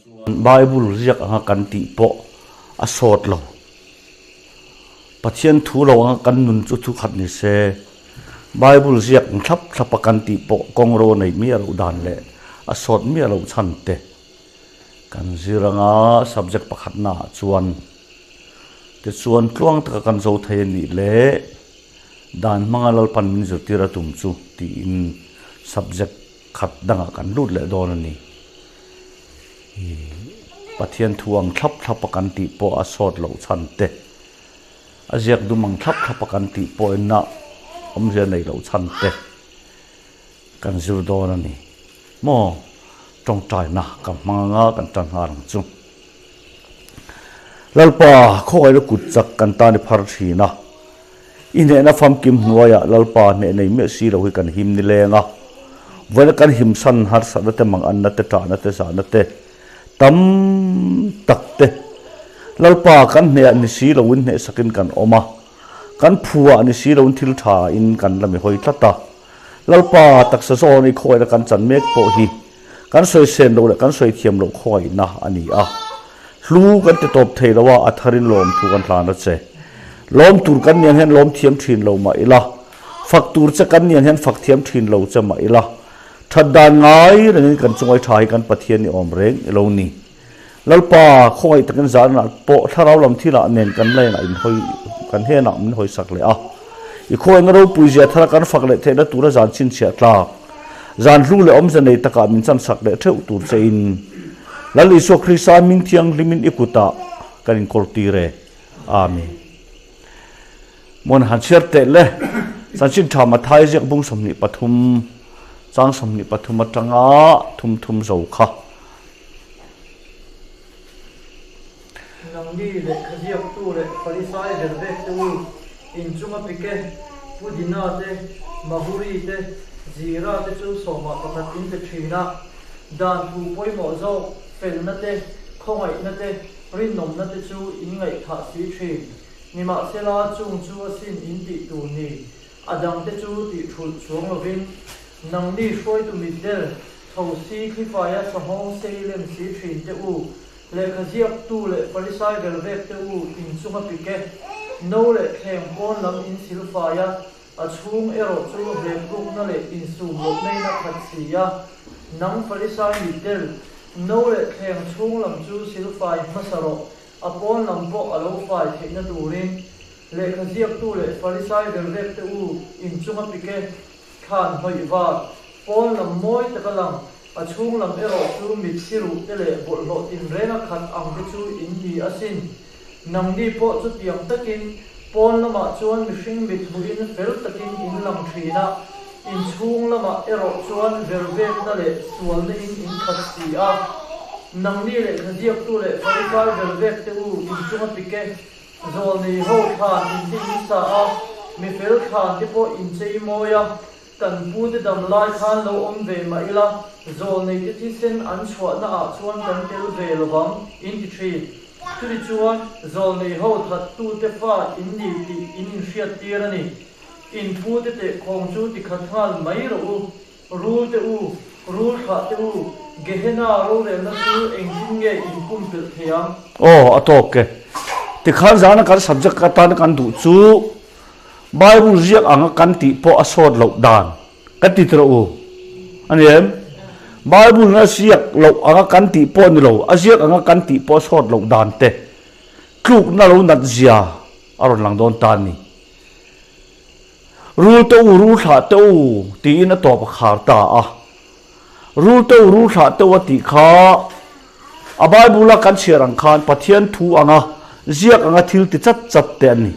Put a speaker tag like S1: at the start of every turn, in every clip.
S1: Bible ziak anga kan tih pawh a sawt lo. Pathian thu lo anga kan nun chu thu khat ni se, Bible ziak ang thlap thlap a kan tih pawh kawng ro nei miah loh dan leh a sawt miah loh chhan te kan zir anga subject pakhatna ah chuan tichuan tluang taka kan zo thei a nih leh dan hmanga Lalpan min zirtir a tum chu tiin subject khat dangah kan lut leh dawn a ni. Pathian thu ang thlap thlap a kan tih pawh a sawt loh chhan te, a ziak dum ang thlap thlap a kan tih pawh in a awmzia nei loh chhan te kan zir dawn a ni. Maw tawngtaina ka hmang anga kan tan nghal ang chu. Lalpa khawngaihna kut chak kan tan i phar thin a, I hnehna famkim hnuaiah Lalpa hneh nei miah si lo hi kan him ni leng a. Vawiina kan himsan harsatna te, manganna te, ṭahna te, zahna te tam tak te Lalpa kan hnehah ni si loin hnehsakin kan awm a, kan phuah ni si loin thil ṭhain kan la mi hawi tlat a. Lalpa taksa zawn i khawngaihna kan chan mek pawh hi kan sawi sen loh leh kan sawi thiam loh khawngaihna a ni a. Hlu kan ti tawp thei lo a, a tharin lawmthu kan hlan a che. Lawm tur kan nian hian lawm thiam thin lo mah ila, fak tur che kan nian hian fak thiam thin lo che mah ila, that dan ngai rengin kan chungai tha hi kan Pathian i awm reng i lo ni. Lalpa, khawngaih takin zanah pawh thlarau lam thilah nen kan lainah in hawi, kan henah min hawi sak leh a. I khawngaihna ropui zia thara kan fak leh theihna tura zan chhinchhiah tlak, zan hlu leh awmze nei takah min chan sak leh theuh tur che in Lal Isua Krista hming thianghlimin i kutah kan inkawl tir e. Amen. Mawn han chhiar teh le. Chanchin tha Mathai ziak bung 23, chang 23 atanga thum thum zo kha.
S2: Nangni lehkha ziaktu leh Farisai vel vek te u, inchunga pike, Pudina te, Mahuri te, Zira te chu sawmah pakhat in pe thin a. Dan thu pawimawh zawk, felna te, khawngaihna te, rinawmna te chu in ngaihthah si thin. Nimahsela chung chu asin in tih tur ni, a dangte chu tih thulh chuang lovin, nangni hruaitu mitdel, Thosi thlifaia sahawng sei lem si thin te u, lehkha ziaktu leh Farisai vel vek te u in chunga pik e. No leh thleng pawn lam in silfai a, a chhung erawh chu hlemrukna leh insum loh nain a khat si a. Nang Farisai mitdel, no leh thleng chhung lam chu silfai hmasa rawh, a pawn lam pawh a lo fai theihna turin. Lehkha ziaktu leh Farisai vel vek te u in chunga pik e. Thlan hnawih var, pawn lam mawi taka lang, a chhung lam erawh chu mit si ruh te leh bawlhhlawh tinrenga khat ang te chu in ni asin. Nangni pawh chutiang takin pawn lamah chuan mihring mit hmuhin fel takin in lang thin a, in chhung lamah erawh chuan vervekna leh sualna in in khat si a. Nangni lehkha ziaktu leh Farisai vervek te u in chunga pik e. Zawlnei ho thlan in te in sa a, mi fel thlan te pawh in chei mawi a, kan pu te dam lai khan lo awm ve mah ila, zawlnei te thisen an chhuahna ah chuan kan tel ve lovang, in ti thin. Chuti chuan zawlnei ho that tu te fa in ni tih in inhriat tir a ni. In pu te tehkhawng chu ti khat nghal mai rawh u. Rul te u, rul thlah te u, Gehenna rorelna chu engtin nge in pumpelh thei ang?
S1: Aw, a tawk e. Tikhan zana kan subject atana kan duh chu Bible ziak anga kan tih pawh a sawt loh dan kan ti tawh u. A ni em? Bible in a ziak loh anga kan tih pawh ni lo, a ziak anga kan tih pawh a sawt loh dan te tlukna lo nat zia a rawn lang dawn ta a ni. Rul te u, rul thlah te u, tiin a tawp a khar ta a. Rul te u, rul thlah te u a tih kha a Bible-a kan chhiar ang khan Pathian thu anga ziak anga thil ti chat chat te an ni.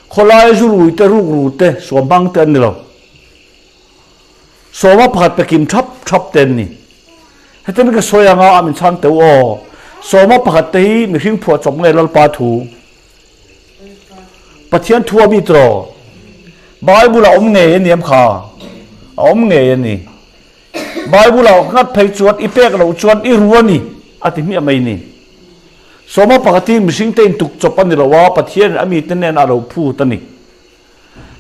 S1: Khawlai zu rui te, ruk ru te, suam hmang te an ni lo. Sawma pakhat pe kim thap thap te an ni. Hetiang ka sawi anga a min chhang teu aw. Sawma pakhat te hi mihring phuah chawp nge Lalpa thu. Pathian thu a mi tiraw? Bible a awm ngei a ni em kha? A awm ngei a ni. Bible a ngat phei chuan i pek loh chuan i ru a ni a ti hmiah mai ni. Sawma pakhat hi mihring te in tuk chawp a ni lo a, Pathian in a mite nen a lo phut a ni.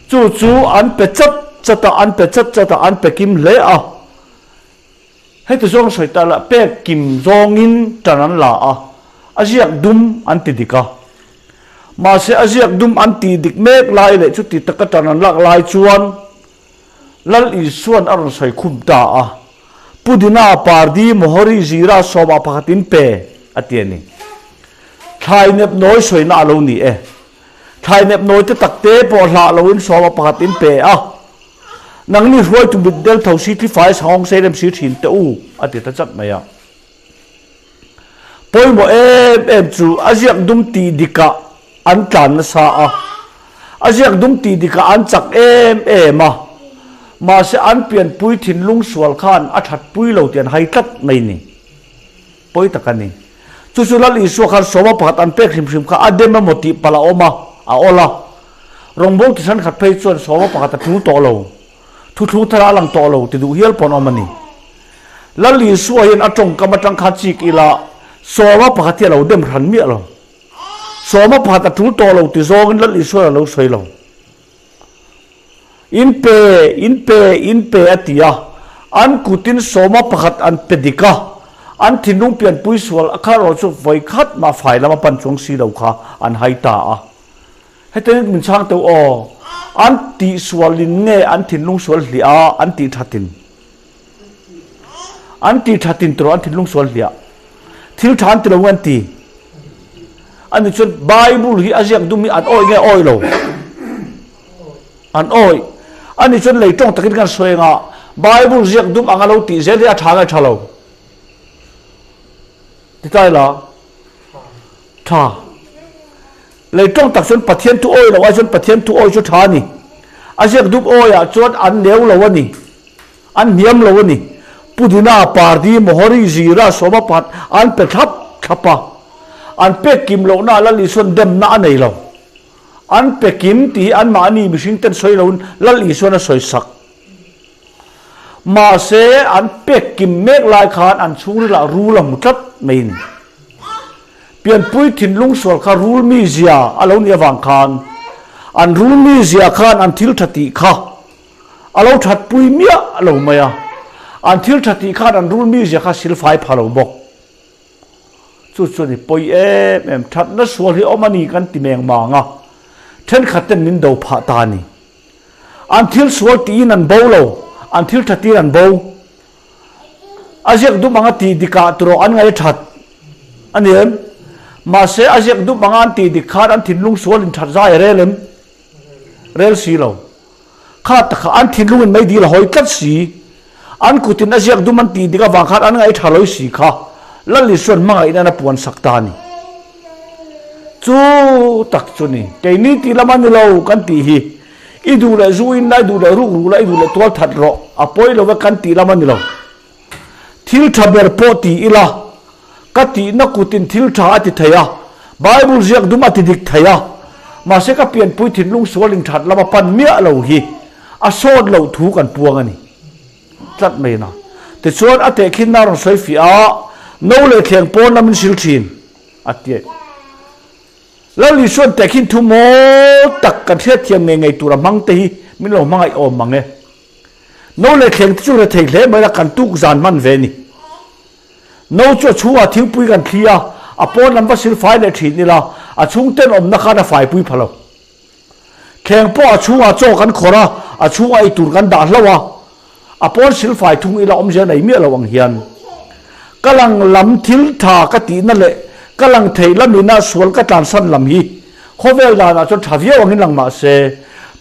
S1: Chu chu an pe chat chat a, an pe chat chat a, an pe kim hle a. Heti zawng sawi ta la, pek kim zawngin tan an la a, a ziak dum an ti dik a. Mahse a ziak dum an tih dik mek lai leh chuti taka tan an lak lai chuan Lal Isuan a rawn sawi khum ta a, Pu Dina, Pardi, Mohori, Zira, Sawma pakhatin pe, a ti a ni. Thlai nep nawi sawina a lo ni e. Thlai nep nawi te tak te pawh hlah loin sawma pakhatin pe a. Nangni hruaitu mitdel tho si tlifai sangawng sei rem si thin teh u, a ti ta chat mai a. Pawimawh em em chu a ziak dum tih dikah an tlan nasa a, a ziak dum tih dikah an chak em em a, mahse an pianpui thinlung sual khan a thatpui lo tih an hai tlat mai ni. Pawi tak a ni. Chu chu Lal Isua khan sawma pakhat an pek hrim hrim kha a dem emaw tih palh a awm a, a awl a. Rawngbawng ti hran khat phei chuan sawma pakhat a tul tawh lo, thuthlung thar a lang tawh lo ti duh hial pawn awm a ni. Lal Isua hian a tawngkam atang khan chik ila sawma pakhat hi a lo dem hran miah lo. Sawma pakhat a tul tawh lo ti zawngin Lal Isua a lo sawi lo. In pe, in pe, in pe a ti a, an kutin sawma pakhat an pe dik a, an thinlung pianpui sual a kha erawh chu vawi khat mah fai lama pan chuang si lo kha an hai ta a. Hetiang min chhang teuh aw, an tih sualin nge an thinlung sual hliah a, an tih thatin? An tih thatin tawh an thinlung sual hliah. Thil tha an ti lo nge an ti? Ani chuan Bible hi a ziak dum hi an awih nge awih lo? An awih. Ani chuan lei tawng takin kan sawi anga Bible ziak dum anga lo tih zel hi a tha nge tha lo? Ti ta ila? Tha. Lei tawng tak chuan Pathian thu awih lo ai chuan Pathian thu awih chu tha a ni. A ziak dum awihah chuan an neu lo a ni. An hniam lo a ni. Pu Dina, Pardi, Mohori, Zira, Sawma pakhat an pe thlap thlap a. An pek kim lohna ah Lal Isuan demna a nei lo. An pe kim tih hi anmahni mihring ten sawi loin Lal Isuan a sawi sak. Mahse, an pek kim mek lai khan an chhungril ah rul a hmu tlat mai a ni. Pianpui thinlung sual kha rul mizia a lo nih avang khan an rul mizia khan an thil tha tih kha A lo that pui miah lo mai a, an thil tha tih khan an rul mizia kha silfai pha lo bawk. Chu chuan i pawi em em, thatna sual hi awm a ni kan ti meng mang a, thenkhat ten min do phah ta a ni. An thil sual tiin an bo lo, an thil tha tiin an bo. A ziak dum anga tih dikah tawh an ngaih that a ni em? Mahse a ziak dum anga an tih dik khan an thinlung sual in that zai a rel em? Rel si lo. Kha takah an thinlungin meidil a hawi tlat si. An kutin a ziak dum an tih dik avang khan an ngaih tha loi si kha Lal Isuan hmangaihna an a puan sak ta a ni. Chu tak chu ni. Keini tih lam a ni lo kan tih hi. I duh leh zu in la, i duh leh ruk ruk la, i duh leh tual that rawh. A pawi lo e kan tih lam a ni lo. Thil tha ber pawh ti ila, ka tihna kutin thil tha a ti thei a, Bible ziak dum a ti dik thei a, mahse ka pianpui thinlung sual inthat lama pan miah lo hi a sawt loh thu kan puang a ni tlat mai na. Tichuan a tehkhinna a rawn sawi fiah a, no leh thleng pawn lamin sil thin a ti a. Lal Isuan tehkhin thu mawl tak kan hriatthiam ngei ngei tur a hmang te hi min lo hmangaih awm mang e. No leh thleng te chu rethei hle mai la kan tuk zan hman ve ni. No chu a chhungah thingpui kan thli a, a pawn lam va sil fai leh thin ila, a chhung ten awmna khan a faipui pha lo. Thleng pawh a chhungah chaw kan khawrh a, a chhungah ei tur kan dah hlauh a, a pawn sil fai thung ila awmzia nei miah lo ang hian. Ka lang lam thil tha ka tihna leh ka lang thei lamina sual ka tlansan lam hi khawvel danah chuan tha viau angin lang mah se,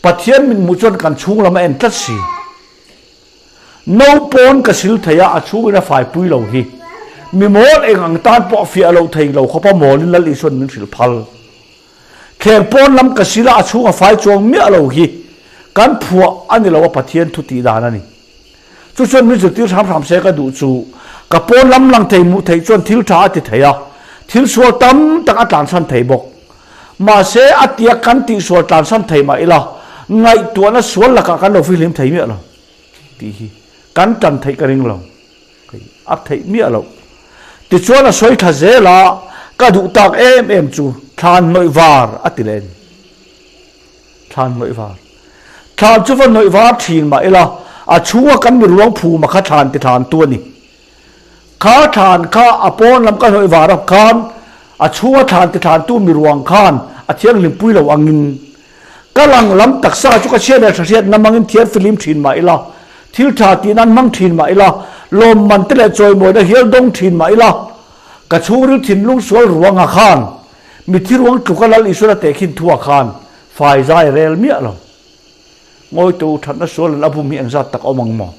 S1: Pathian min hmuh chuan kan chhung lam a en tlat si. No pawn ka sil thei a, a chhungin a faipui lo hi. Mi mawl eng ang tan pawh a fiah lo thei lo khawpa mawlin Lal Isuan min hrilh phal. Thleng pawn lam ka sil a, a chhung a fai chuang miah lo hi. Kan phuah a ni lo a Pathian thu tih dan a ni. Chu chuan min zirtir hram hram se ka duh chu ka pawn lam lang thei hmuh theih chuan thil tha a ti thei a, thil sual tam tak a tlansan thei bawk. Mahse, a tia kan tihsual tlansan thei mah ila, ngaihtuahna sual lakah kan lo fihlim thei miah lo tih hi kan tan theih ka ring lo. A theih miah loh. Tichuan a sawi thla zel a, ka duh tak em em chu thlan hnawih var a ti leh a ni. Thlan hnawih var. Thlan chu va hnawih var thin mah ila, a chhunga kan mi ruang phuma kha thlan ti thlan tu a ni. Kha thlan kha a pawn lam ka hnawih var ah khan a chhunga thlan ti thlan tu mi ruang khan a thianghlim pui lo angin ka lang lam taksa chu ka chhiat leh tha hriat na mangin thian filim thin mah ila, thil tha tih nan hmang thin mah ila, lawmman te leh chawimawina hial dawng thin mah ila, ka chhungril thinlung sual ruanga khan mithi ruang tluka Lal Isua tehkhin thuah khan fai zai rel miah lo. Ngawitu thatna sual an a bum hi engzat tak awm ang maw?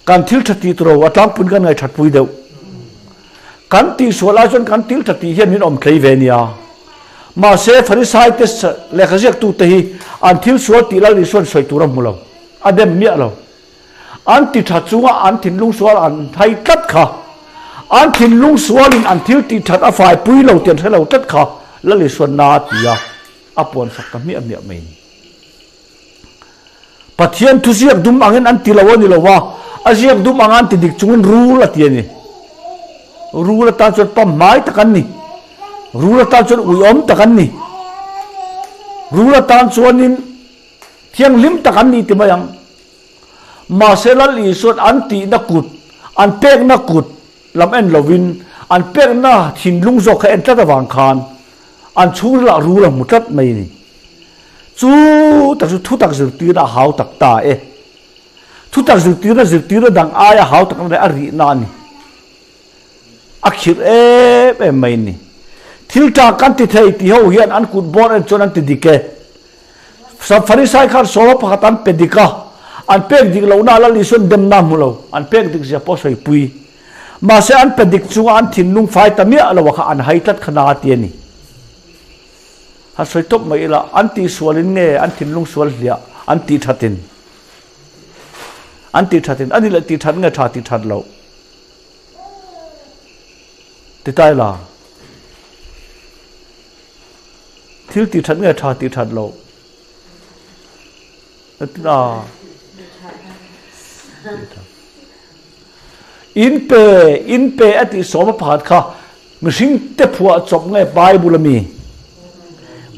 S1: Kan thil tha tih turo a tlangpui kan ngaih that pui deuh. Kan tih sual ai chuan kan thil tha tih hian min awm tlei ve nia. Mahse Farisai te lehkha ziaktu te hi an thil sual tih Lal Isuan sawi tur a hmu lo, a dem miah lo. An ti tha chunga an thinlung sual an thai tlat kha, an thinlung sualin an thil tih that a fai pui lo tih an hre lo tlat kha Lal Isuan na a ti a, a puansak ta hmiah hmiah mai ni. Pathian thu ziak dum angin an ti lo a ni lo a, a ziak dum anga an ti dik chungin rul a ti a ni. Rul atan chuan pamhmai tak an ni. Rul atan chuan uiawm tak an ni. Rul atan chuanin thianghlim tak an ni ti mai ang. Mahse Lal Isuan an tihna kut, an pekna kut lam en lovin an pekna thinlung zawk kha en tlat avang khan an chhungrilah rul a hmu tlat mai a ni. Chu tak chu thutak zirtirna a hau tak ta e. Thutak zirtirna zirtirna dang aia hau takna leh a rihna a ni. A khirh em em mai a ni. Thil tha kan ti thei tih ho hian an kut bawr en chuan an ti dik e. Farisai khan sawma pakhat an pe dik a, an pek dik lohna Lal Isuan demna hmu lo, an pek dik zia pawh sawipui. Mahse an pe dik chunga an thinlung fai ta miah lo a kha an hai tlat kha na a ti a ni. Han sawi tawp mai ila, an tih sualin nge an thinlung sual hliah an tih thatin? An tih thatin, a ni leh tih that nge tha tih that loh? Ti ta ila, thil tih that nge tha tih that loh? In pe, in pe a tih sawma pakhat kha mihring te phuah chawp nge Bible a mi?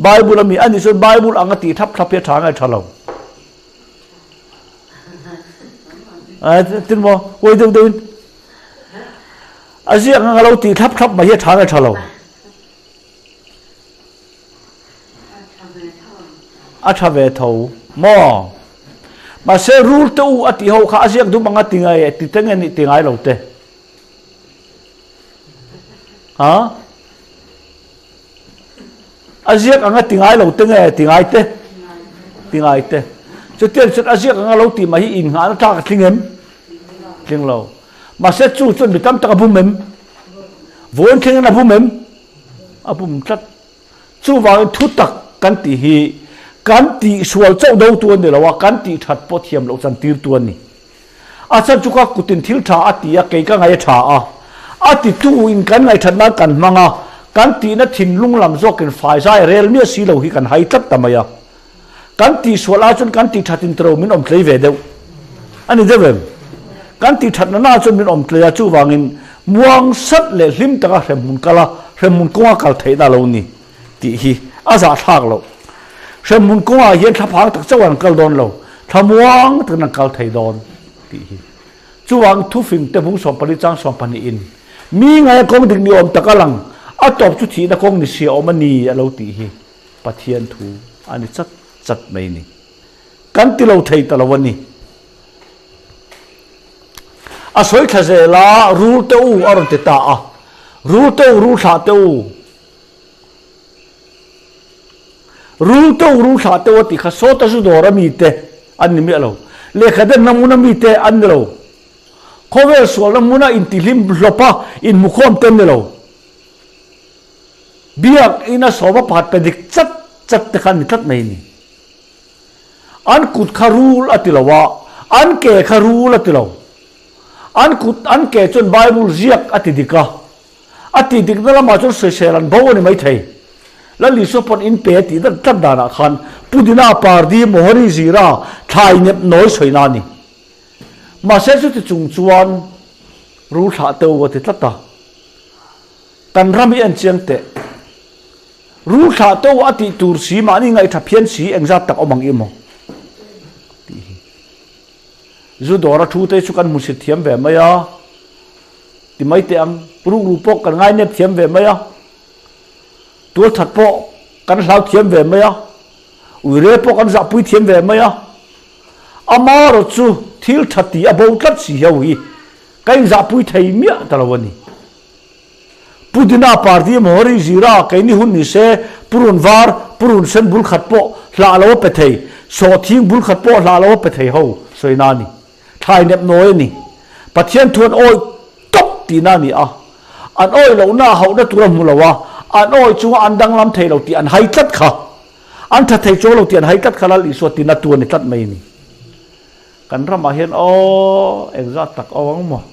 S1: Bible a mi a nih chuan Bible anga tih thlap thlap hi a tha nge tha lo? Tin maw, uai deuh deuhin a ziak anga lo tih thlap thlap mai hi a tha nge tha lo? A tha ve tho maw? Mahse rul te u a tih ho kha a ziak dum anga ti ngai ti te nge nih ti ngai lo te. Ha? A ziak anga ti ngai lo te nge ti ngai te? Ti ngai te. Chutiang chuan a ziak anga lo tih mai hi innghahna tlak a tling em? Tling lo. Mahse chu chuan mi tam tak a bum em? Vawiin thlengin a bum em? A bum tlat. Chuvangin thu tak kan tih hi kan tih sual chauh do tu a ni lo a, kan tih that pawh thiam loh chan tir tu a ni. A chhan chu ka kutin thil tha a ti a, kei ka ngaih a tha a. A titu in kan ngaih that nan kan hmang a, kan tihna thinlung lam zawkin fai zai rel miah si lo hi kan hai tlat ta mai a. Kan tih sual ai chuan kan tih that in tiro min awm tlei ve deuh a ni deuh em? Kan tih that na na chuan min awm tlei a, chuvangin muang sat leh hlim taka hremhmun kal a, hremhmun kawnga kal theihna a lo ni tih hi a zahthlak loh. Hremhmun kawngah hian thlaphang tak chauh an kal dawn lo, thlamuang takin an kal thei dawn tih hi. Chuvang thufing te bung 14 chang 12 in mi ngaia kawng dik ni awm tak a lang, a tawp chu thihna kawng ni si a awm a ni a lo tih hi. Pathian thu a ni chat chat mai ni. Kan ti lo thei ta lo a ni. A sawi thla zel a, rul te u a rawn ti ta a. Rul te u, rul thlah te u. Rul te u, rul thlah te u a tih kha sawta zu dawr a mi te an ni miah lo. Lehkha den na hmun a mi te an ni lo. Khawvel sualna hmuna intihlim hlawpa inhmukhawm te an ni lo. Biak ina sawma pakhat pe dik chat chat te kha an ni tlat mai a ni. An kut kha rul a ti lo a, an ke kha rul a ti lo. An kut, an ke chuan Bible ziak a ti dik a, a tih dikna lamah chuan sawisel an bo a ni maithei. Lal Isua pawn in pe a tih dat tlat danah khan Pudina, Pardi, Mohori, Zira, thlai nep nawi sawina a ni. Mahse chuti chung chuan rul thlah teuh a ti tlat a. Kan ram hi en chiang teh. Rul thlah teuh a tih tur si mahni ngaih tha phian si engzat tak awm ang i maw? Tih hi. Zu dawr a thu te chu kan hmusit thiam ve mai a. Ti mai teh ang, rukru pawh kan ngainep thiam ve mai a, tualthat pawh kan hlau thiam ve mai a, uire pawh kan zahpui thiam ve mai a, amarawh chu thil tha tih a bo tlat si ho hi ka inzahpui thei miah ta lo a ni. Pu Dina party emaw Hori Zira keini hun ni se purun var, purun sen bul khat pawh hlah lo a pe thei, sawhthing bul khat pawh hlah lo a pe thei ho sawina a ni. Thlai nep nawi a ni. Pathian thu an awih tawp tihna a ni a. An awih lohna a hauhna tur a hmu lo a, an awih chunga an danglam thei lo tih an hai tlat kha. An tha thei chuang lo tih an hai tlat kha Lal Isua tina tu a ni tlat mai a ni. Kan ramah hian aw engzat tak aw ang maw?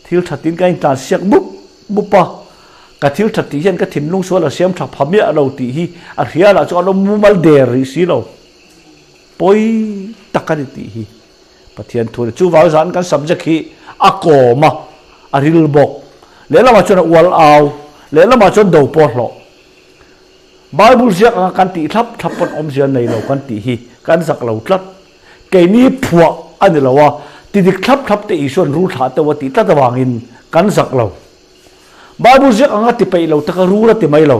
S1: Thil tha tin ka intlan siak bup bup a, ka thil tha tih hian ka thinlung sual a siam tha pha miah lo tih hi a hria lah chu an awm mumal der rih si lo. Pawi tak a ni tih hi Pathian thu a ni. Chuvang zan kan subject hi a kawm a, a ril bawk. Lehlamah chuan a ual au, lehlamah chuan do pawh a hlawh. Bible ziak anga kan tih thlap thlap pawn awmzia nei lo kan tih hi kan zak lo tlat. Keini phuah a ni lo a, ti dik thlap thlap te Isua'n rul thlah teuh a tih tlat avangin kan zak lo. Bible ziak anga ti peih lo taka rul a ti mai lo,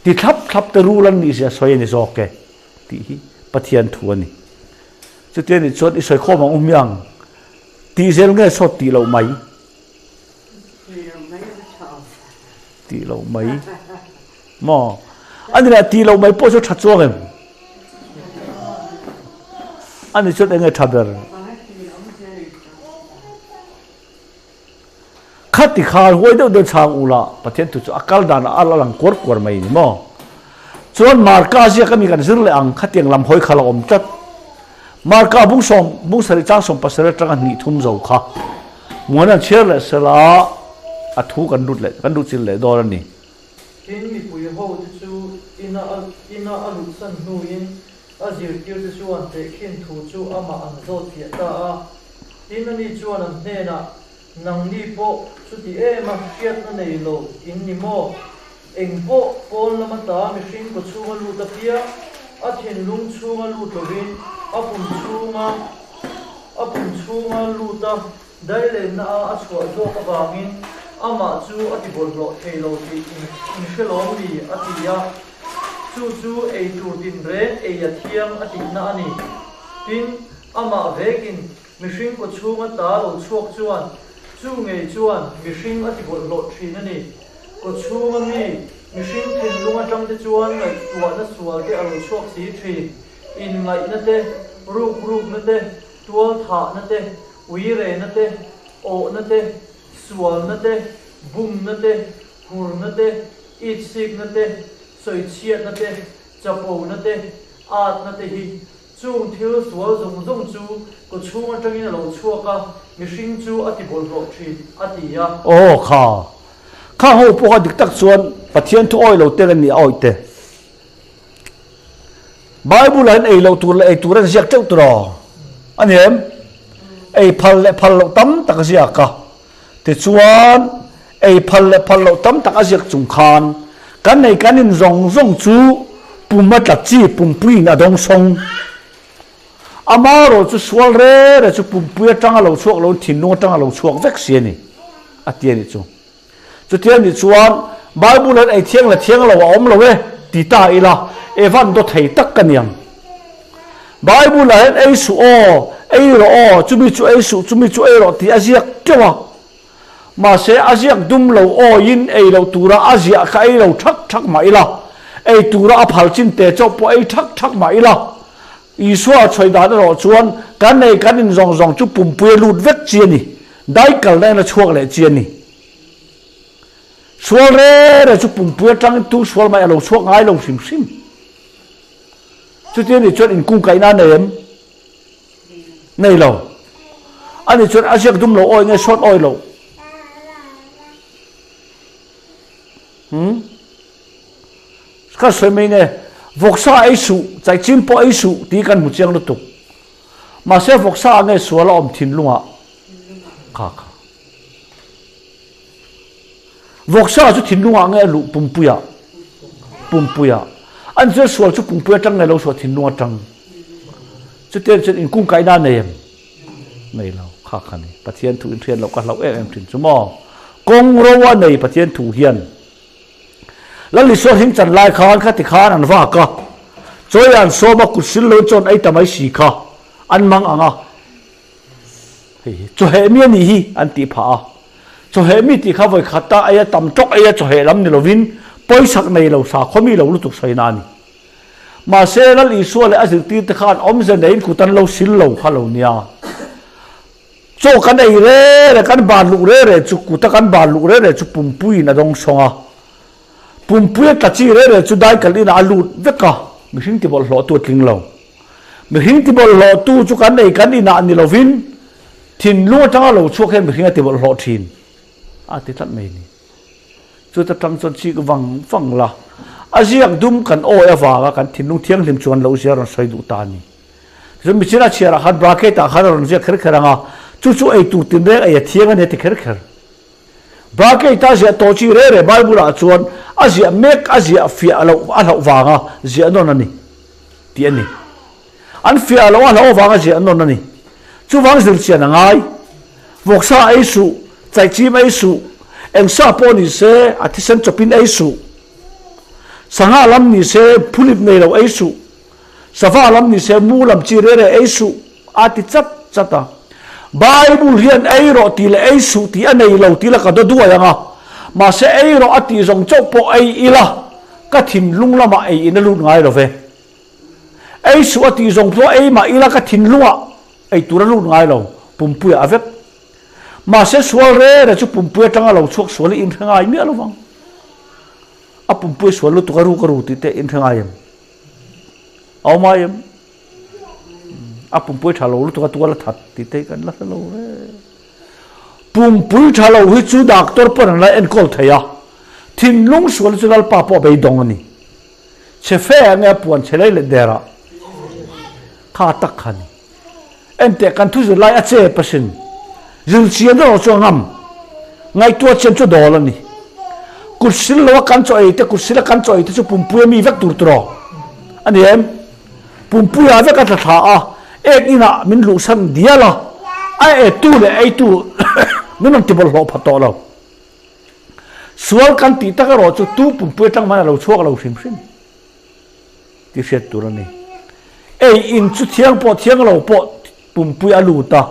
S1: ti thlap thlap te rul an nihzia sawi a ni zawk e tih hi Pathian thu a ni. Chutia nih chuan i sawi khawm ang u hmiang, tih zel nge sawt tih loh mai? Tih loh mai. Maw? A ni lah tih loh mai pawh chu tha chuang em? A ni chuan enge tha ber? Khati khar huai deuh deuh chhang u la, Pathian thu chu a kal dan a al a lang kuar kuar mai ni maw? Chuan Marka ziak ami kan zir leh ang khatiang lam hawi kha la awm tlat. Marka bung sawm, bung sarih chang sawm pasarih atanga hnih thum zo kha muan an chhiar leh sela a thu kan lut leh kan duh chil leh dawn a ni.
S2: Tin, mipui ho te chu ina a ina a luhsan hnuin a zirtirte chuan tehkhin thu chu amah an zawt fiah ta a. Tin, ani chuan an hnenah, Nangni pawh chuti em a hriatna nei lo in ni maw? Eng pawh pawn lama ta mihring kaw chhunga lut apiang, a thinlung chhunga lut lovin a pum chhunga a pum chhunga lut a Dailenna a a chhuah zawk avangin amah chu a ti bawlhhlawh thei lo tih in hre lawm mi? a ti a. Chu chu ei tur tinreng ei a thiang a tihna a ni. Tin, amah vekin mihring kaw chhunga ta lo chhuak chuan chu ngei chuan mihring a ti bawlhhlawh thin a ni. Kaw chhunga mi mihring thinlung atangte chuan ngaihtuahna sualte a lo chhuak si thin, inngaihna te, rukrukna te, tualthahna te, uirena te, awhna te, sualna te, bumna te, hurna te, itsikna te, sawichhiatna te, chapona te, atna te hi chung thil sual zawng zawng chu kaw chhung atangin a lo chhuak a, mihring chu a ti bawlhhlawh thin, a ti a.
S1: Aw kha, kha ho pawh kha dik tak chuan Pathian thu awih lo te an ni a awih te. Bible ah hian ei loh tur leh ei tur an ziak teuh tur aw a ni em? Ei phal leh phal loh tam tak a ziak a, tichuan ei phal leh phal loh tam tak a ziak chung khan kan ei kan in zawng zawng chu pum a tlat chi pumpuiin a dawng sawng. Amaherawh chu sual re re chu pumpui atanga lo chhuak loin thinlung atanga lo chhuak vek si a ni a ti a nih chu. Chutiang nih chuan Bible hian ei thiang leh thiang lo a awm lo e ti ta ila Evan daw thei tak ka niang. Bible ah hian ei suh aw, ei rawh aw, chumi chu ei suh, chumi chu ei rawh tih a ziak teuh a. Mahse a ziak dum lo awiin ei loh tura a ziah kha ei lo thak thak mah ila, ei tura a phal chin te chauh pawh ei thak thak mah ila, Isua a chhawi dan erawh chuan kan ei kan in zawng zawng chu pumpui a lut vek chi a ni. Dai kalna in a chhuak leh chi a ni. Sual re re chu pumpui atangin tu sual mai a lo chhuak ngai lo hrim hrim. Chuti a nih chuan inkungkaihna a nei em? Nei lo. A nih chuan a ziak dum lo awi nge sawt awi lo? Hmm? Ka sawi mai nge, vawksa ei suh, chaihchim pawh ei suh tih kan hmu chiang lutuk. Mahse vawksa ah nge sual a awm thinlungah? Kha kha. Vawksa chu thinlungah nge a luh pumpuiah? Pumpuiah. An chuan sual chu pumpui atang nge lo suah thinlung atang? Chutiang chuan inkungkaihna a nei em? Nei lo. Kha kha ni. Pathian thu inhriat loh ka hlauh em em thin chu maw? Kawng ro a nei Pathian thu hian. Lal Isua hring chan lai khan khati khan an vak a, chawi an sawm a, kut sil lo chuan ei ta mai si kha an mang ang a, hei hi chawheh mi a nih hi an tih phah a. Chawheh mi tih kha vawi khata ei a tam tawk ei a chawheh lam ni lovin pawisak nei lo sakhaw mi lo lutuk sawina a ni. Mahse Lal Isua leh a zirtirte khan awmze neiin kut an lo sil lo kha lo nia. Chaw kan ei re re, kan ban luh re re chu kuta kan ban luh re re chu pumpuiin a dawng sawng a. Pumpui a tla chi re re chu daikal inah a lut vek a, mihring tibawlhhlawhtu a tling lo. Mihring tibawlhhlawhtu chu kan ei kan inah ni lovin thinlung atanga lo chhuak hian mihring a tibawlhhlawh thin a ti tlat mai a ni. Chuta tang chuan chik vang vang la, a ziak dum kan awi avanga kan thinlung thianghlim chuan lo zia rawn sawi duh ta a ni. Tichuan michina chhiarah khan bracket ah khan a rawn ziak kher kher ang a, chu chu ei tur tinreng ei a thiang a ni a ti kher kher. Bracket a ziah tawh chi re re Bible ah chuan a ziah mek a ziah fiah loh a hlauh vanga ziah nawn a ni tih a ni. An fiah loh a hlauh avanga ziah nawn a ni. Chuvang zir chian a ngai. Vawksa ei suh, chaihchim ei suh, engsa pawh ni se a thisen chawpin ei suh. Sangha lam ni se phulip nei lo ei suh. Sava lam ni se mu lam chi re re ei suh a ti chat chat a. Bible hian ei rawh tih leh ei suh tih a nei lo tih la ka daw duai ang a. Mahse ei rawh a tih zawng chauh pawh ei ila ka thinlung lamah ei in a lut ngai lo ve. Ei suh a tih zawng pawh ei mah ila ka thinlungah ei tur a lut ngai lo, pumpuiah a vek. Mahse sual re re chu pumpui atanga lo chhuak sual hi inhre ngai miah lo vang. A pumpui sual lutuk a ruk a ru tih te inhre ngai em? A awm ai em? A pumpui tha lo lutuk a tual a that tih te hi kan la hre lo re. Pumpui tha lo hi chu doctor pawn an la enkawl thei a, thinlung sual hi chu Lalpa pawh a beidawng a ni. Chhe fe ang e a puan chhe lei let der ah kha tak kha ni. Enteh kan thu zir lai a che pasin zir chian erawh chu a ngam. Ngaihtuah chian chu dawl a ni. Kut sil lo a kan chaw ei te kut sil a kan chaw ei te chu pumpui a mi vek tur turaw a ni em? Pumpui ah vek a tla thla a, ek inah min luhsan dial a, a etu leh eitu min rawn ti bawlhhlawh phat tawh lo. Sual kan tih tak erawh chu tu pumpui atang hman a lo chhuak lo hrim hrim tih hriat tur a ni. Ei in chu thiang pawh thiang lo pawh pumpui a lut a,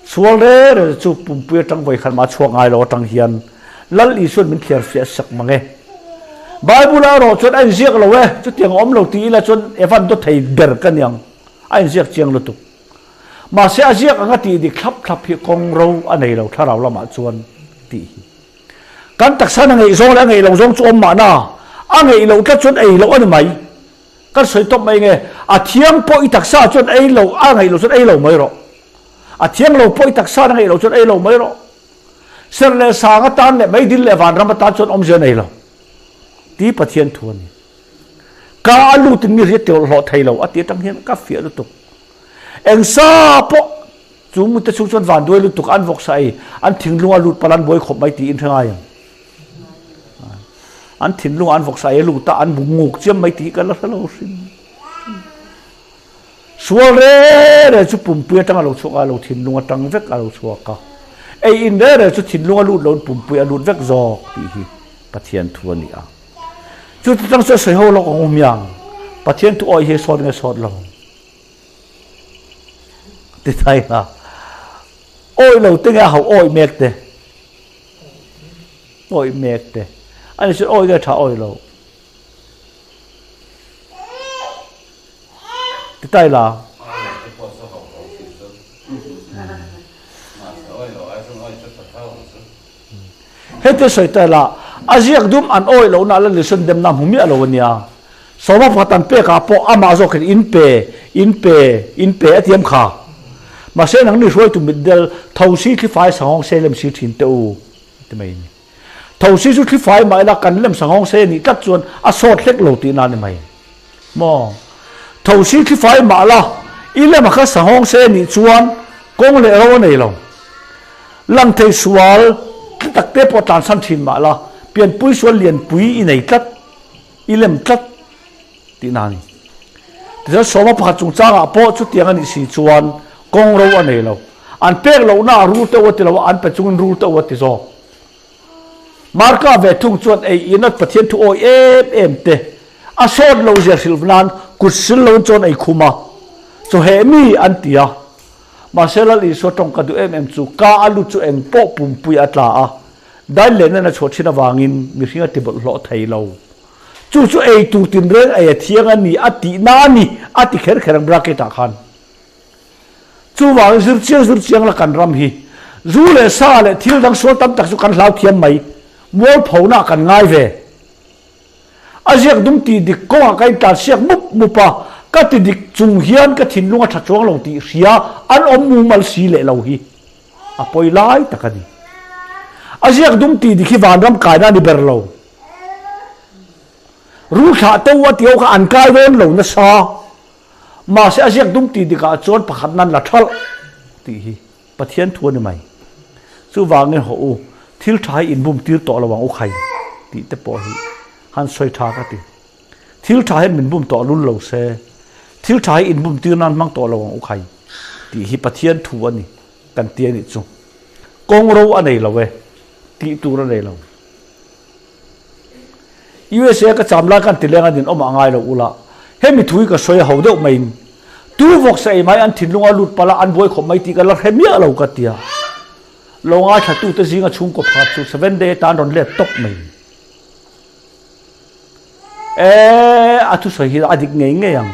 S1: sual re re chu pumpui atang vawikhat mah a chhuak ngai lo atang hian Lal Isuan min thliar fiah sak mang e. Bible ah erawh chuan a inziak lo e, chutiang a awm lo ti ila chuan Evan dawt thei ber ka niang, a inziak chiang lutuk. Mahse a ziak anga tih dik thlap thlap hi kawng ro a nei lo thlarau lamah chuan tih hi. Kan taksa na ngeih zawng leh a ngeih lo zawng chu awm mahna, a ngeih loh tlat chuan ei loh a ni mai. Kan sawi tawp mai nge, a thiang pawh i taksa chuan ei lo, a ngeih loh chuan ei lo mai rawh. A thiang lo pawh i taksa na ngeih loh chuan ei lo mai rawh. Serh leh sang atan leh meidil leh vanram atan chuan awmzia nei lo ti Pathian thu a ni. Ka a lutin mi hriat tih hlawh thei lo a ti atang hian ka fiah lutuk. Eng sa pawh chu mute chhung chuan van duai lutuk an vawk sa ei an thinlung a lut palh an buai khawp mai tiin hre ngai ang. An thinlung an vawk sa ei a lut a an bu nguk chiam mai tih ka la hre lo hrim. Sual re re chu pumpui atang a lo chhuak a, lo thinlung atang vek a lo chhuak a. Ei in re re chu thinlung a lut loin pumpui a lut vek zawk tih hi Pathian thu a ni a. Chu ti tang chuan sawi ho lawk ang u hmiang, Pathian thu awih hi sawt nge sawt lo? Ti thai a, awih lo te nge a hauh awih mek te? Awih mek te. Ani chuan awih nge tha awih lo? Ti tai la. Heti sawi ta ila, a ziak dum an awih lohna la listen demna hmu miah lo a nia. Sawma pakhat an pekah pawh amah zawkin in pe, in pe, in pe a tiam kha. Mahse nangni hruaitu mitdel thosi thlifai sanghawng se lem si thin teh u, a ti mai a ni. Thosi chu thlifai mah ila kan lem sanghawng se nih tlat chuan a sawt hlek lo tihna a ni mai. Maw? Thosi thlifai mah la i lem a kha sanghawng se nih chuan kawng leh ro a nei lo. Lang thei sual tla tak te pawh tlansan thin mah la pianpui sual lianpui i nei tlat, i lem tlat tihna a ni. Tichuan sawma pakhat chungchangah pawh chutiang a nih si chuan kawng ro a nei lo. An pek lohna a rul teuh a ti lo a, an pe chungin rul teuh a ti zawk. Marka ve thung chuan ei ina Pathian thu awi em em te a sawt lo zia hrilh nan kut sil lo chuan ei khum a, chawheh mi an ti a. Mahse Lal Isua tawng ka duh em em chu ka a lut chu eng pawh pumpui a tla a, dai len a chhuah thin avangin mihring a ti bawlhhlawh thei lo. Chu chu ei tur tinreng ei a thiang a ni a tihna a ni a ti kher kher ang bracket ah khan. Chuvangin zir chiang zir chiang la kan ram hi zu leh sa leh thil dang sual tam tak chu kan hlau thiam mai, mualphona ah kan ngai ve. A ziak dum tih dik kawngah ka intlan siak mup mup a, ka ti dik chung hian ka thinlung a tha chuang lo tih hria an awm mumal si leh lo hi a pawi lai tak a ni. A ziak dum tih dik hi vanram kaina a ni ber lo. Rulthlah to a tih ho kha an kai dawn lo nasa. Mahse a ziak dum tih dikah chuan pakhat nan la thalh tih hi Pathian thu a ni mai. Chuvangin hawh u, thil tha hi inbum tir tawh lo ang u khai tih te pawh hi han sawi tha ka ti. Thil tha hian min bum tawh lul lo se, thil tha hi inbum tir nan hmang tawh lo ang u khai tih hi Pathian thu a ni kan ti a nih chu. Kawng ro a nei lo e, tih tur a nei lo. USA ka cham lai khan tileng an inawm a ngai lo ula, hemi thu hi ka sawi a ho deuh maiin tu vawk sa ei mai an thinlung a lut palh a, an buai khawp mai tih ka la hre miah lo ka tia. Lo ngaithla tute zinga chhungkaw pakhat chu seven day atan rawn let tawp mai. E, a thusawi hi a dik ngei ngei ang.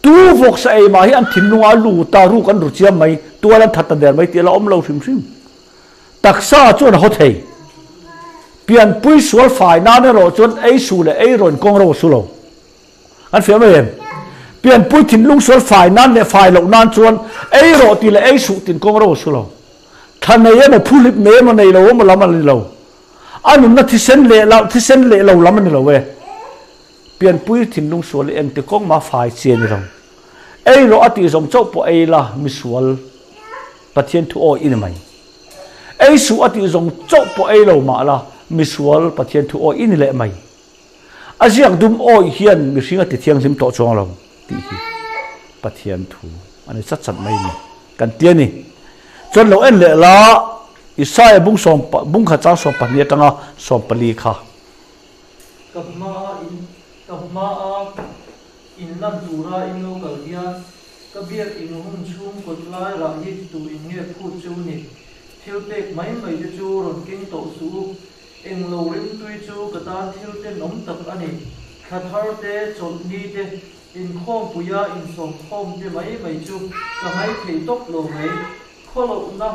S1: Tu vawk sa ei mah hi an thinlung a lut a, ruk an ru chiam mai, tual an that ta der mai tih a la awm lo hrim hrim. Taksa chuan a haw thei. Pianpui sual fai nan erawh chuan ei su leh ei rawn kawng ro a su lo. Kan fiah mai em? Pianpui thinlung sual fai nan leh fai loh nan chuan ei rawh tih leh ei suh tin kawng ro a su lo. Thla nei emaw phuhlip nei emaw nei lo emaw lam a ni lo. A nunna thisen leh lo thisen leh lo lam a ni lo e. Pianpui thinlung sual hi engti kawng mah fai chi a ni lo. Ei rawh a tih zawng chauh pawh ei la misual. Pathian thu awi i ni mai. Ei suh a tih zawng chauh pawh ei lo mah la, misual Pathian thu awi i ni leh mai. A ziak dum awi hian mihring a ti thianghlim tawh chuang lo tih hi Pathian thu a ni chat chat mai ni kan ti a ni. Chuan lo en leh la, Isaiah bung sawm bung khat chang 12 atanga 14 kha.
S2: Ka hmaa in ka hmaa in lan tura in lo kal hian Ka biak in hun chhung kawt lai rah hi tu in nge phut cheu ni? Thil pek mai mai te chu rawn keng tawh suh u. Eng lo rimtui chu ka tan thil tenawm tak a ni. Thla thar te, chawlhni te, inkhawmpuia insawmkhawm te mai mai chu ka ngai thei tawp lo mai. Khawlohna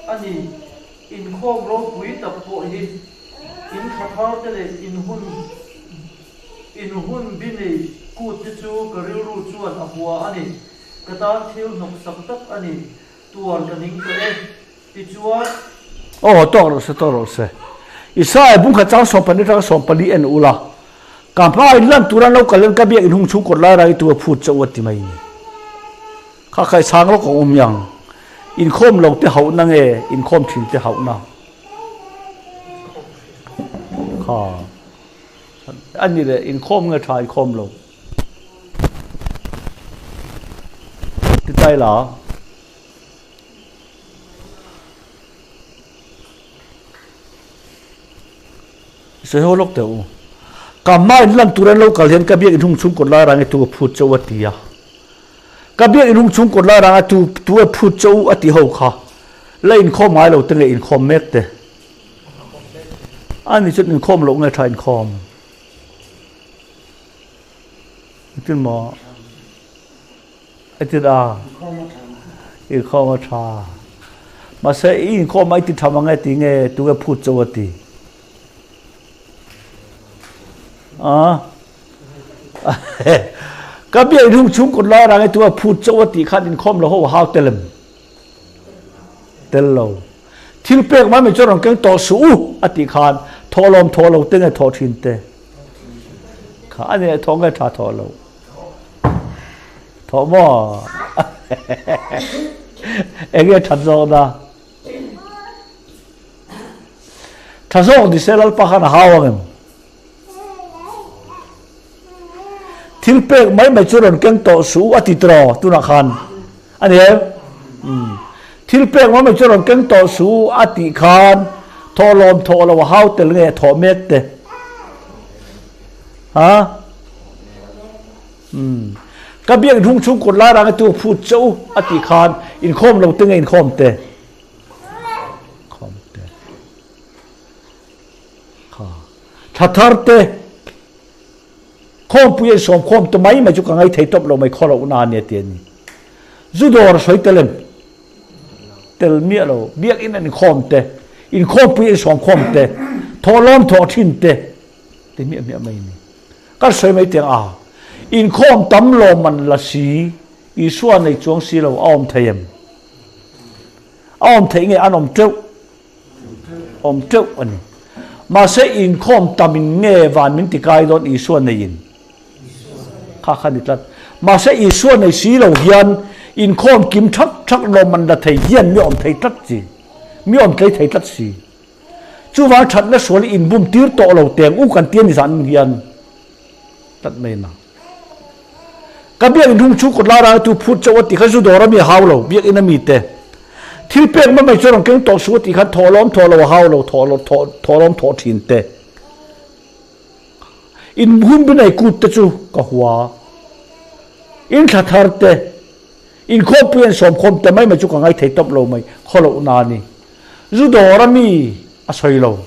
S2: a ni. Inkhawm ropui tak pawh hi in thla thar te leh in hun. In hun bi nei kut te chu ka rilru chuan a hua a ni. Ka tan thil hnawk sak tak a ni. Tuar ka ning tawh e. Tichuan.
S1: Aw, tawk rawh se, tawk rawh se. Isaiah bungkhat chang 12 atanga 14 en ula. Ka hma in lan tur an lo kal hian ka biak in hung chhung kawt lai rai tu a phut chauh a ti mai ni. Kha khai chhang lawk ang awm yang. Inkhawm lo te hauhna nge inkhawm thin te hauhna? Kha. A ni le, inkhawm nge tha inkhawm lo? Ti tai la. Sawi ho lawk teh u. Ka hma in lan tur an lo kal hian ka biak in hung chhung kawt lai rang i tu a phut chauh a ti a. Ka biak in hung chhung kawt lai rang a tu tu a phut chauh a ti ho kha. La inkhawm ngai lo te nge inkhawm mek te. A ni chuan inkhawm loh nge tha inkhawm? Engtin maw? Engtin a? Inkhawm a tha. Mahse i inkhawm a i ti tha mang e ti nge tunge phut chauh a ti? A Ka biak inhung chhung kawt lai rang e tu a phut chauh a tih khan inkhawm lo ho a hau tel em? Tel lo. Thil pek mai mai chuan rawn keng tawh suh u a tih khan thawhlawm thawh lo te nge thawh thin te kha a ni leh thawh nge tha thawh lo thawh maw enge that zawk na tha zawk ni se lalpa khan a hau ang em Thil pek mai mai chu rawn keng tawh suh a ti tawh tunah khan a ni em? Thil pek mai mai chu rawn keng tawh su a tih khan thawhlawm thawh lo a hau tel nge thawh mek te? Ha? Umm. Ka biak hnung chhung kut lai rang tu phut che u a tih khan inkhawm lo te nge inkhawm te? Khawm te. Kha. Thla thar te. Khawmpui an sawm khawm te mai mai chu ka ngai thei tawp lo mai khaw loh na ania ti a ni. Zu dawr a sawi tel em? Tel miah lo. Biakinn an inkhawm te, inkhawmpui an sawm khawm te, thawhlawm thawh thin te ti hmiah hmiah mai a ni. Kan sawi mai teng a, inkhawm tam lawm man la si, Isua nei chuang si lo a awm thei em? A awm theih nge an awm teuh? Awm teuh a ni. Mahse inkhawm tam in nge van min ti kai dawn Isua nei in? Kha kha ni tlat. Mahse Isua nei si lo hian inkhawm kim thak thak lawm man la thei hian mi awm thei tlat si. Mi awm tlei thei tlat si. Chuvang thatna sual i inbum tir tawh lo teng u kan tia ni zan hian tlat mai na. Ka biakinn hung chu kawt lai rang tu phut chauh a ti kha zu dawr a mi a hau lo, biakinn a mi te. Thil pek mai mai chu rawn keng tawh suh a ti khan thawh lawm thawh lo a hau lo, thawh thawh thawh lawm thawh thin te. In hun bi nei kut te chu ka hua. In thla thar te, inkhawmpui an sawmkhawm te mai mai chu ka ngai thei tawp lo mai, khaw loh na a ni. Zu dawr a mi a sawi lo.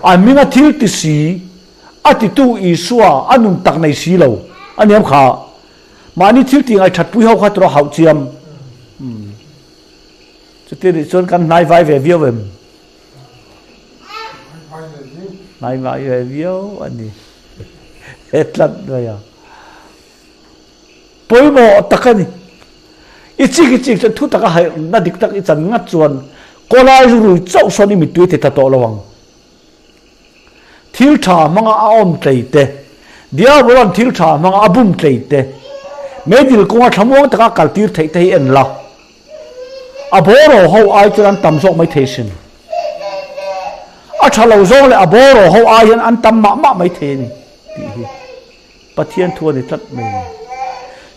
S1: A hming a thil ti si, a titu Isua a nun tak nei si lo a niam kha. Mahni thil ti ngaithat pui ho kha tawrh a hauh chiam. Chuti nih chuan kan hnai vai ve viau em? Hnai vai ve viau a ni. He tlat mai a. Pawimawh tak a ni. I chik i chik chuan thu taka haihna dik tak i chan ngat chuan kawlai rui chauh sawn i mittui ti ta tawh lo ang. Thil tha hmanga a awm tlei te, Diabola'n thil tha hmanga a bum tlei te, meidil kawnga thlamuang taka a kaltir theih te hi en la. A bawraw ho ai chuan an tam zawk mai thei sin. A tha lo zawng leh a bawraw ho ai hian an tam mah mah mai thei a ni tih hi. Pathian thu a ni tlat mai ni.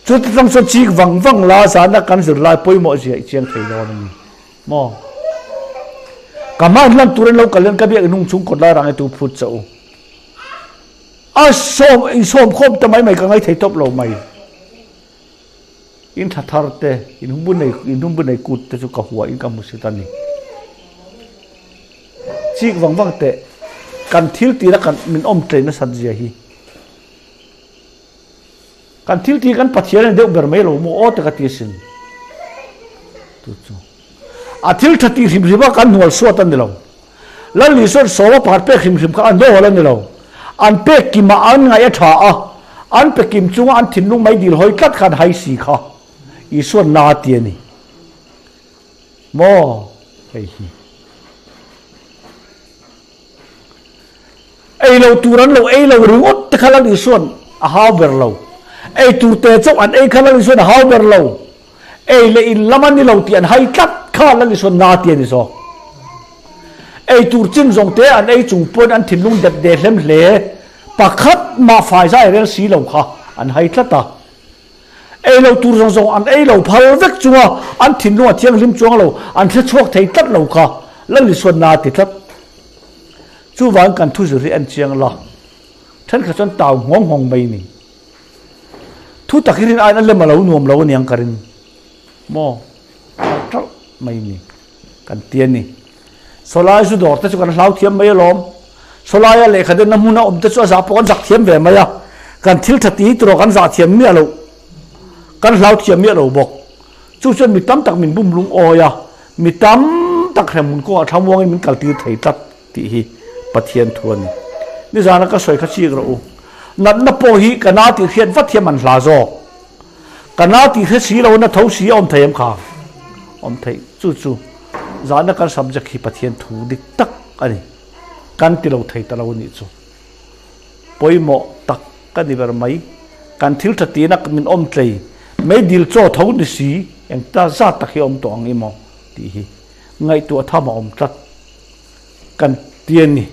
S1: Chuti tlang chuan chik vang vang la zana kan zirlai pawimawh zia i chiang thei dawn a ni maw? Ka hma hlan turin lo kal hian ka biak inhung chung kawt lai rang i tu phut che u. A sawm insawm khawm ta mai mai ka ngai thei tawp lo mai. In tha thar te, in humbu nei in humbu nei kut te chu ka hua in ka hmu si ta ni. Chik vang vang teh kan thil tira kan min awm tlei nasat zia hi. Kan thil ti kan Pathian in deuh ber mai lo maw aw te ka ti asin. Tu chu. A thil tha ti hrim hrim a kan hnual suat a ni lo. Lal Isuan sawma pakhat pek hrim hrim kha an nawl a ni lo. An pek kim a an ngaih a tha a, an pe kim chunga an thinlung mai dil hawi tlat kha an hai si kha. Isuan na a ti a ni. Maw hei hi. Ei lo tur an lo ei lo ringawt te kha Lal Isuan a hau ber lo. Ei tur te chauh an ei kha Lal Isuan a hau ber lo. Ei leh in lam a ni lo tih an hai tlat kha Lal Isuan na ti a ni zawk. Ei tur chin zawng te an ei chung pawhin an thinlung dep de hlem hle. Pakhat mah fai zai rel si lo kha an hai tlat a. Ei lo tur zawng zawng an ei lo phal vek chunga an thinlung a thianghlim chuang lo, an hre chhuak thei tlat lo kha Lal Isuan na a ti tlat. Chuvangin kan thu zir hi en chiang la, thenkhat chuan tau nghawng nghawng mai ni. Thu tak hi rin aiin a lem a lo nuam lo aniang ka ring maw? Ṭalh ṭalh mai ni kan ti a ni. Sawlai zu dawr te chu kan hlau thiam mai alawm. Sawlaia lehkha denna hmuna awm te chu a zah pawh kan zak thiam ve mai a, kan thil tha ti turaw kan zah thiam miah loh, kan hlau thiam miah lo bawk. Chu chuan mi tam tak min bum lungawi a, mi tam tak hremhmun kawngah thlamuangin min kaltir thei tlat tih hi Pathian thu a ni. Nizana ka sawi kha chik rawh u. Natna pawh hi ka na tih hriat vat hian man hla zawk. Ka na tih hre si lo na tho si a awm thei em kha? Awm theih. Chu chu zana kan subject hi Pathian thu dik tak a ni. Kan ti lo thei ta lo a nih chu. Pawimawh tak ka ni ber mai. Kan thil tha tina min awm tlei. Meidil chaw tho ni si eng ta zat tak hi a awm tawh ang i maw tih hi ngaihtuah tham a awm tlat kan ti a ni.